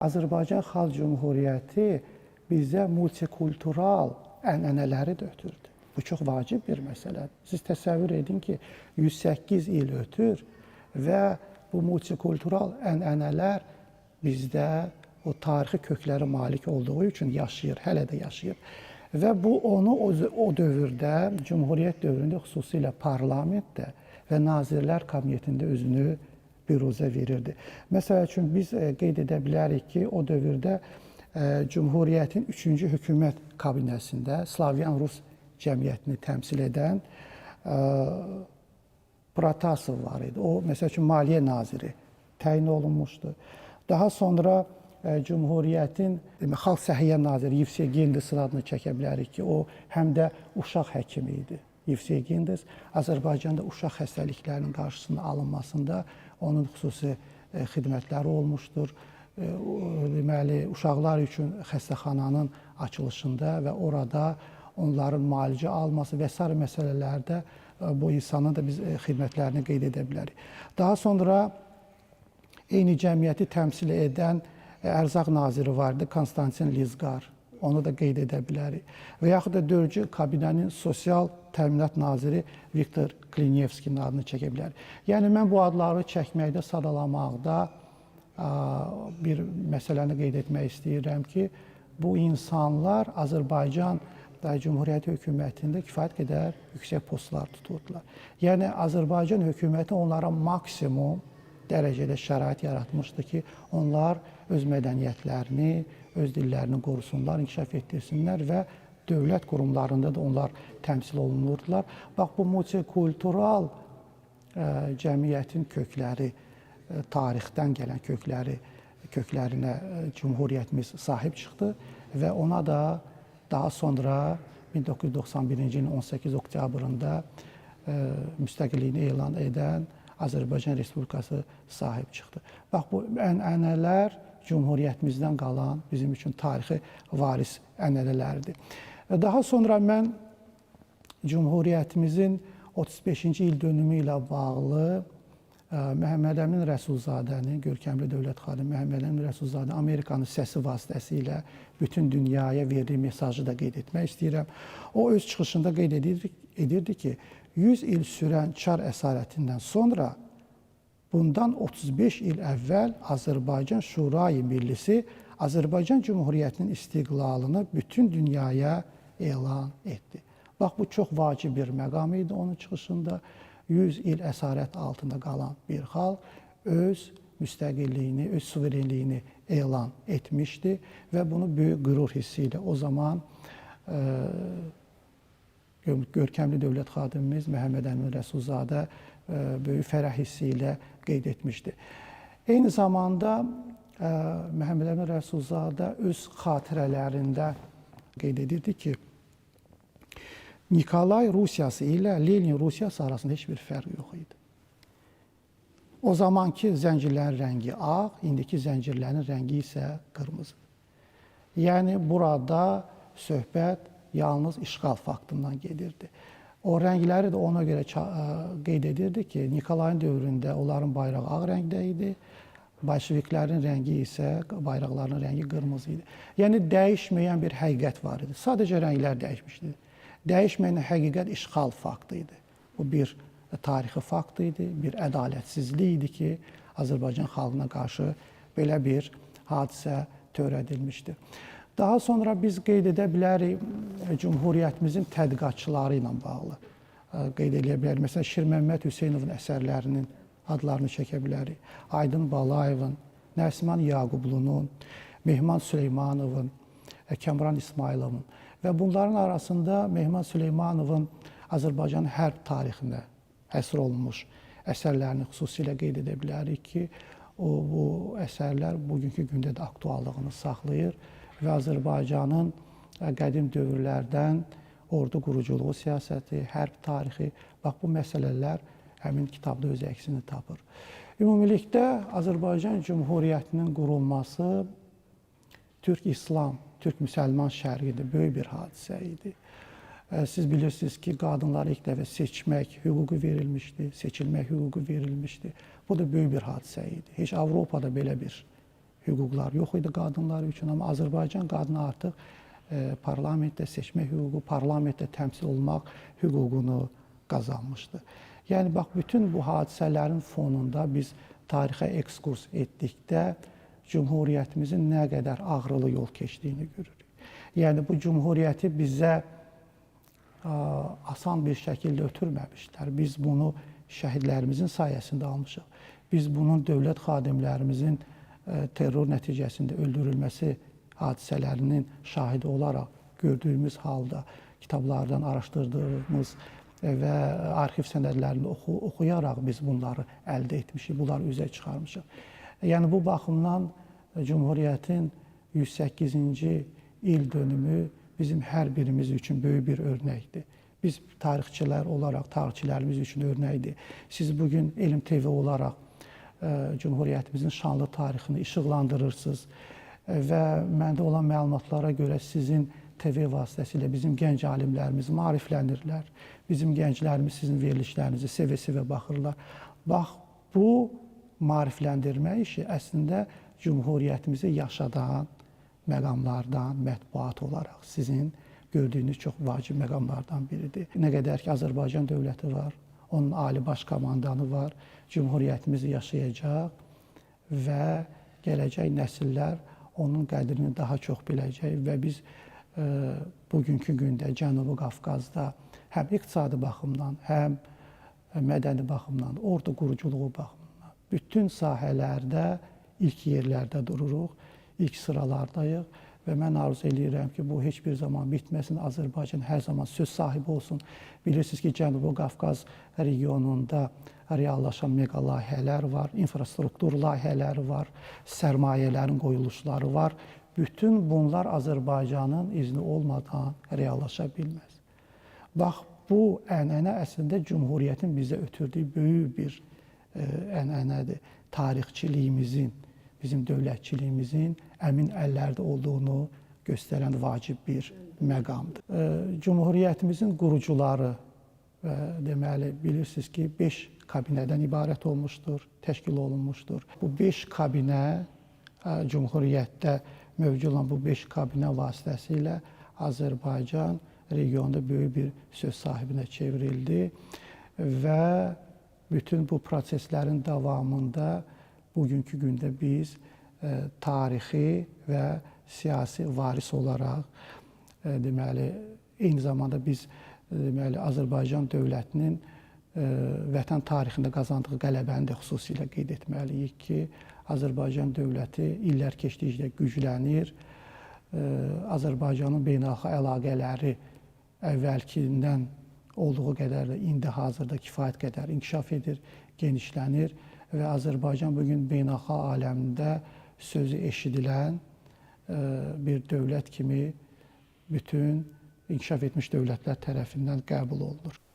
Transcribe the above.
Azərbaycan Xalq Cümhuriyyəti bizə multikultural ənənələri də ötürdü. Bu çox vacib bir məsələdir. Siz təsəvvür edin ki, 108 il ötür və bu multikultural ənənələr bizdə o tarixi köklərə malik olduğu üçün yaşayır, hələ də yaşayır. Və bu onu o dövrdə, Cümhuriyyət dövründə xüsusilə parlamentdə və Nazirlər Kabinetində özünü büruzə verirdi. Məsəl üçün biz qeyd edə bilərik ki, o dövrdə Cümhuriyyətin 3-cü hökumət kabinəsində Slavyan Rus cəmiyyətini təmsil edən Protasov var idi. O, məsəl üçün, Maliyyə naziri təyin olunmuşdu. Daha sonra Cümhuriyyətin Xalq Səhiyyə naziri Yevsey Gendesin adını çəkə bilərik ki, o həm də uşaq həkimi idi. Yevsey Gendes Azərbaycanda uşaq xəstəliklərinin qarşısının alınmasında onun xüsusi xidmətləri olmuşdur. Deməli, uşaqlar üçün xəstəxananın açılışında və orada onların müalicə alması və sair məsələlərdə bu insanın da biz xidmətlərini qeyd edə bilərik. Daha sonra eyni cəmiyyəti təmsil edən Ərzaq naziri var idi, Konstantin Lizqar. Onu da qeyd edə bilərik. Və yaxud da 4-cü kabinənin sosial təminat naziri Viktor Klinevskinin adını çəkə bilərik. Yəni mən bu adları çəkməkdə, sadalamaqda bir məsələni qeyd etmək istəyirəm ki, bu insanlar Azərbaycan Cümhuriyyəti hökumətində kifayət qədər yüksək postlar tuturdular. Yəni Azərbaycan hökuməti onlara maksimum dərəcədə şərait yaratmışdı ki, onlar öz mədəniyyətlərini, öz dillərini qorusunlar, inkişaf etdirsinlər və dövlət qurumlarında da onlar təmsil olunurdular. Bax, bu multikultural cəmiyyətin kökləri, tarixdən gələn köklərinə Cümhuriyyətimiz sahib çıxdı və ona da daha sonra 1991-ci ilin 18 oktyabrında müstəqilliyini elan edən Azərbaycan Respublikası sahib çıxdı. Bax, bu ənənələr Cümhuriyyətimizdən qalan bizim üçün tarixi varis ənənələrdir. Daha sonra mən Cümhuriyyətimizin 35-ci il dönümü ilə bağlı Məhəmməd Əmin Rəsulzadənin, görkəmli dövlət xadimi Məhəmməd Əmin Rəsulzadə Amerikanın səsi vasitəsilə bütün dünyaya verdiyi mesajı da qeyd etmək istəyirəm. O öz çıxışında qeyd edirdi ki, 100 il sürən Çar əsarətindən sonra bundan 35 il əvvəl Azərbaycan Şurayı Millisi Azərbaycan Cümhuriyyətinin istiqlalını bütün dünyaya elan etdi. Bax, bu çox vacib bir məqam idi onun çıxışında. 100 il əsarət altında qalan bir xalq öz müstəqilliyini, öz suverenliyini elan etmişdi və bunu böyük qürur hissi ilə o zaman görkəmli dövlət xadimimiz Məhəmməd Əmin Rəsulzadə böyük fərəh hissi ilə qeyd etmişdi. Eyni zamanda Məhəmməd Əmin Rəsulzadə öz xatirələrində qeyd edirdi ki, Nikolay Rusiyası ilə Lenin Rusiyası arasında heç bir fərq yox idi. O zamanki zəncirlərin rəngi ağ, indiki zəncirlərin rəngi isə qırmızı. Yəni burada söhbət yalnız işğal faktından gedirdi. O rəngləri də ona görə qeyd edirdi ki, Nikolayın dövründə onların bayrağı ağ rəngdə idi, bolşeviklərin rəngi isə, bayraqlarının rəngi qırmızı idi. Yəni dəyişməyən bir həqiqət var idi. Sadəcə rənglər dəyişmişdi. Dəyişməyən həqiqət işğal faktı idi. Bu bir tarixi fakt idi, bir ədalətsizlik idi ki, Azərbaycan xalqına qarşı belə bir hadisə törədilmişdi. Daha sonra biz qeyd edə bilərik Cümhuriyyətimizin tədqiqatçıları ilə bağlı qeyd edə bilərik. Məsələn, Şirməmməd Hüseynovun əsərlərinin adlarını çəkə bilərik. Aydın Balayevin, Nəsiman Yaqublunun, Mehman Süleymanovun, Kəmran İsmayılovun və bunların arasında Mehman Süleymanovun Azərbaycan hərb tarixində həsr olunmuş əsərlərini xüsusilə qeyd edə bilərik ki, bu əsərlər bugünkü gündə də aktuallığını saxlayır və Azərbaycanın qədim dövrlərdən ordu quruculuğu siyasəti, hərb tarixi, bax bu məsələlər həmin kitabda öz əksini tapır. Ümumilikdə Azərbaycan Cümhuriyyətinin qurulması Türk-İslam, Türk-Müsəlman şərqində böyük bir hadisə idi. Siz bilirsiniz ki, qadınlara ilk dəfə seçmək hüququ verilmişdi, seçilmək hüququ verilmişdi. Bu da böyük bir hadisə idi. Heç Avropada belə bir hüquqlar yox idi qadınlar üçün, amma Azərbaycan qadını artıq parlamentdə seçmə hüququ, parlamentdə təmsil olmaq hüququnu qazanmışdı. Yəni bax, bütün bu hadisələrin fonunda biz tarixə ekskurs etdikdə Cümhuriyyətimizin nə qədər ağrılı yol keçdiyini görürük. Yəni bu Cümhuriyyəti bizə asan bir şəkildə ötürməmişlər. Biz bunu şəhidlərimizin sayəsində almışıq. Biz bunun dövlət xadimlərimizin terror nəticəsində öldürülməsi hadisələrinin şahidi olaraq gördüyümüz halda kitablardan araşdırdığımız və arxiv sənədlərini oxuyaraq biz bunları əldə etmişik, bunları üzə çıxarmışıq. Yəni bu baxımdan Cümhuriyyətin 108-ci il dönümü bizim hər birimiz üçün böyük bir örnəkdir. Biz tarixçilər olaraq, tarixçilərimiz üçün örnəkdir. Siz bugün Elm TV olaraq Cümhuriyyətimizin şanlı tarixini işıqlandırırsınız və məndə olan məlumatlara görə sizin TV vasitəsilə bizim gənc alimlərimiz maariflənirlər. Bizim gənclərimiz sizin verilişlərinizi sevə-sevə baxırlar. Bax, bu maarifləndirmə işi əslində Cümhuriyyətimizi yaşadan məqamlardan, mətbuat olaraq sizin gördüyünüz çox vacib məqamlardan biridir. Nə qədər ki Azərbaycan dövləti var, onun ali baş komandanı var, Cümhuriyyətimiz yaşayacaq və gələcək nəsillər onun qədrini daha çox biləcək və biz bugünkü gündə Cənubi Qafqazda həm iqtisadi baxımdan, həm mədəni baxımdan, ordu quruculuğu baxımından bütün sahələrdə ilk yerlərdə dururuq, ilk sıralardayıq və mən arzu eləyirəm ki, bu heç bir zaman bitməsin. Azərbaycan hər zaman söz sahibi olsun. Bilirsiniz ki, Cənubi Qafqaz regionunda reallaşan mega layihələr var, infrastruktur layihələri var, sərmayələrin qoyuluşları var. Bütün bunlar Azərbaycanın izni olmadan reallaşa bilməz. Bax, bu ənənə əslində Cümhuriyyətin bizə ötürdüyü böyük bir ənənədir. Tarixçiliyimizin, bizim dövlətçiliyimizin əmin əllərdə olduğunu göstərən vacib bir məqamdır. Cümhuriyyətimizin qurucuları, deməli, bilirsiniz ki, 5 kabinədən ibarət olmuşdur, təşkil olunmuşdur. Bu 5 kabinə, Cümhuriyyətdə mövcud olan bu 5 kabinə vasitəsilə Azərbaycan regionda böyük bir söz sahibinə çevrildi və bütün bu proseslərin davamında bugünkü gündə biz tarixi və siyasi varis olaraq, deməli, eyni zamanda biz deməli, Azərbaycan dövlətinin vətən tarixində qazandığı qələbəni də xüsusilə qeyd etməliyik ki, Azərbaycan dövləti illər keçdikcə güclənir. Azərbaycanın beynəlxalq əlaqələri əvvəlkindən olduğu qədər də indi hazırda kifayət qədər inkişaf edir, genişlənir və Azərbaycan bugün beynəlxalq aləmdə sözü eşidilən bir dövlət kimi bütün inkişaf etmiş dövlətlər tərəfindən qəbul olunur.